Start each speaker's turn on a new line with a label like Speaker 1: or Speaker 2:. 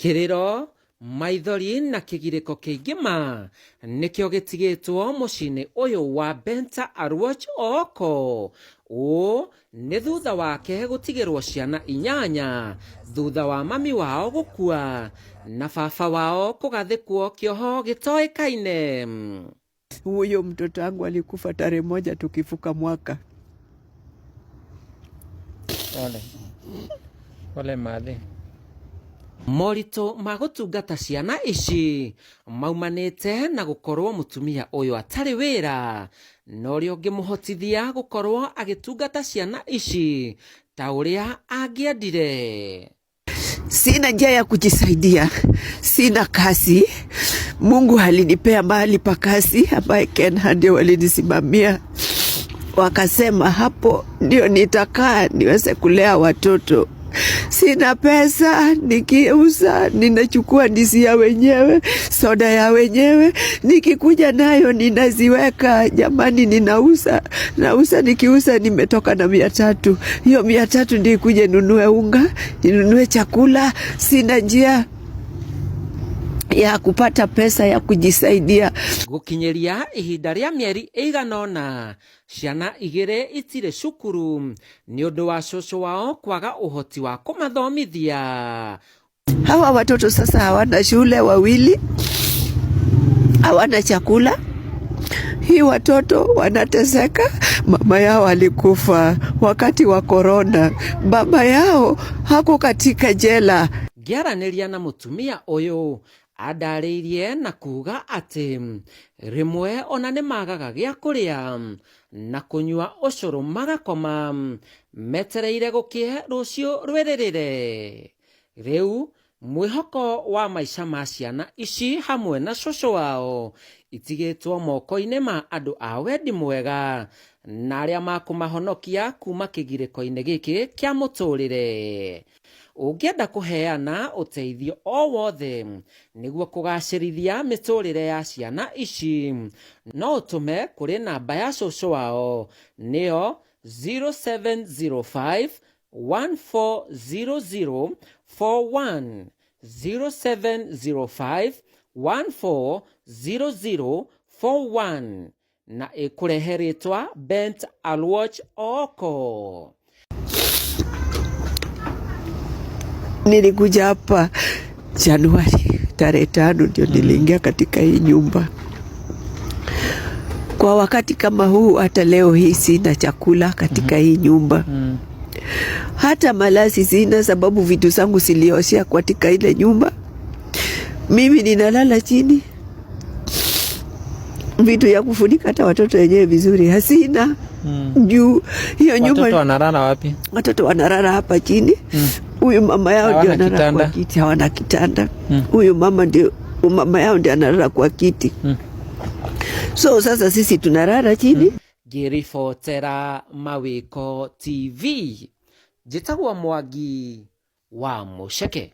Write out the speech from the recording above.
Speaker 1: Kĩrĩro, maithori na kĩgirĩko kĩingĩ ma nĩkĩo gĩtigĩtwo mũciĩ-inĩ ũyũ wa Benta Aruoch Ooko. Ũũ nĩ thutha wake gũtigĩrwo ciana inyanya thutha wa mami wao gũkua na baba wao kũgathĩkwo kĩoho gĩtoĩkaine.
Speaker 2: Huyo mtoto wangu alikufa tarehe 1 tukivuka mwaka.
Speaker 3: Pole. Pole mathe.
Speaker 1: Moritũ ma gũtungata ciana ici maumanĩte na gũkorwo mũtumia ũyũ atarĩ wĩra na ũrĩa ũngĩmũhotithia gũkorwo agĩtungata ciana ici ta ũrĩa angĩendire.
Speaker 2: Sina njia ya kujisaidia, sina kazi. Mungu alinipea mahali pa kazi ambaye Kenha ndio walinisimamia, wakasema hapo ndio nitakaa niweze kulea watoto. Sina pesa, nikiuza ninachukua ndizi ya wenyewe, soda ya wenyewe, nikikuja nayo ninaziweka. Jamani, ninauza, nauza, nikiuza nimetoka na 300. Hiyo 300 ndio ikuje nunue unga, ninunue chakula. Sina njia ya kupata pesa ya kujisaidia.
Speaker 1: Gũkinyĩria ihinda rĩa mĩeri ĩigana ũna, ciana igĩrĩ itirĩ cukuru nĩ ũndũ wa cũcũ wao kwaga ũhoti wa kũmathomithia.
Speaker 2: Hawa watoto sasa hawana shule, wawili hawana chakula. Hii watoto wanateseka. Mama yao alikufa wakati wa corona, baba yao hako katika jela.
Speaker 1: Ngĩaranĩria na mũtumia ũyũ andarĩirie na kuga atĩ rĩmwe ona nĩ magaga gĩa kũrĩa na kũnyua ũcũrũ magakoma metereire gũkĩe rũciũ rwĩrĩrĩre. Rĩu mwĩhoko wa maica ma ciana ici hamwe na cũcũ wao itigĩtwo moko-inĩ ma andũ a wendi mwega na arĩa makũmahonokia kuma kĩgirĩko-inĩ gĩkĩ kĩa mũtũrĩre. Ũngĩenda kũheana ũteithio o wothe nĩguo kũgacĩrithia mĩtũrĩre ya ciana ici, no ũtũme kũrĩ namba ya cũcũ wao nĩyo 0705 140041, 0705 140041 na ĩkũrehe rĩtwa Bent Aluoch Ooko.
Speaker 2: Nilikuja hapa Januari tarehe 5 ndio niliingia katika hii nyumba. Kwa wakati kama huu, hata leo hii sina chakula katika hii nyumba. Hata malazi sina, sababu vitu zangu silioshea katika ile nyumba. Mimi ninalala chini. Vitu ya kufunika hata watoto wenyewe vizuri hasina. Juu hiyo nyumba.
Speaker 3: Watoto wanalala wapi?
Speaker 2: Watoto wanalala hapa chini. Huyu mama yao ndio
Speaker 3: Hawana
Speaker 2: analala kwa
Speaker 3: kitanda.
Speaker 2: kiti, hawana kitanda. Huyu mama ndio, mama yao ndio analala kwa kiti. So sasa sisi tunalala chini.
Speaker 1: Ngĩribotera Mawĩko TV, njĩtagwo Mwangi wa Mũceke.